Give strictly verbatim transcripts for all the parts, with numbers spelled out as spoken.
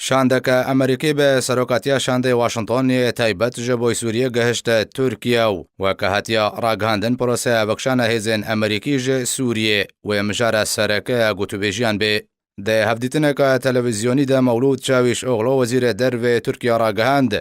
Şandeke Amerîkî bi serokatiya şandê Washingtonê taybet ji bo Sûriyê gihişte Tirkiye û weke hatiye ragihandin proseya vekişana hêzên Amerîkî ji Sûriyê wê mijara sereke ya gotûbêjiyan bê. Di hevdîtineke televîzyonî de Mewlûd Çawîşoglu wezîrê dervê Tirkiye ragihand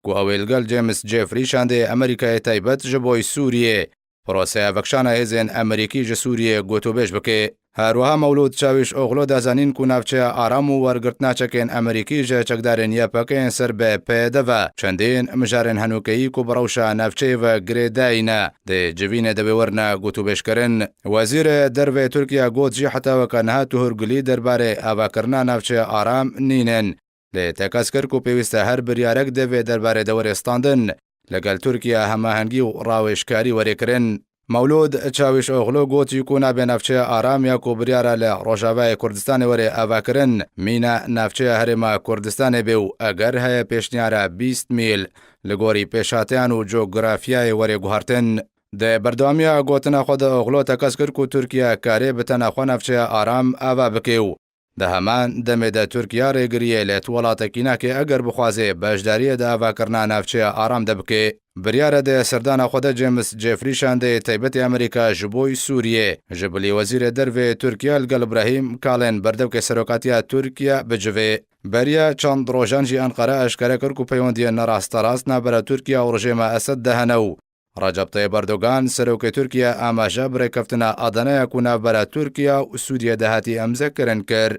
ku ew ê li gel James Jeffrey şandê Amerîkayê taybet ji bo Sûriyê proseya vekişana hêzên Amerîkî ji Sûriyê gotûbêj bike. Her wiha Mewlûd Çawîşoglu da zanîn ku navçeya aram û wergirtina çekên Amerîkî ji çekdarên Y P K yên ser bi P Y D ve çendîn mijarên henokeyî ku bi rewşa navçeyê ve girêdayî ne, dê civînê de wê werine gotûbêjkirin. Wezîrê dervê Tirkiye got jî heta weke niha tu hûrgilî derbarê avakirina navçeya aram nînin. Lê tekez kir ku pêwîst e her biryarek divê derbarê de were standin, li gel Tirkiye hemahengî û rawêjkarî were kirin. Mewlûd Çawîşoglu got jî ku nabe navçeya aram ya ku biryara li Rojavayê Kurdistanê were avakirin, mîna navçeya Herêma Kurdistanê bê û eger heye pêşniyara bîst mîl li gorî pêşhateyan û cografyayê were guhartin. Di berdewamiya gotina xwe de Oglu tekez kir ku Tirkiye karê bi tena xwe navçeya aram ava bike û di heman demê de Tirkiye rêgiriyê li tu welatekî nake eger bixwaze beşdariyê di avakirina navçeya aram de bike. Biryare di serdana xwe de James Jeffrey şandê taybetê Amerîka ji bo Sûriyê ji bilî wezîrê dervê Tirkiye li gel Ibrahim Kalin berdevkê serokatiya Tirkiye bicive. Beriya çend rojan jî Enqere eşkere kir ku peywendiyên ne rasterast navbera Tirkiye û rejêma Esed de hene û Recep Tayyip Erdogan, serokê Tirkiye, amaje bi rêkeftina Adanaya ku navbera Tirkiye û Sûriye de hatî îmzekirin kir.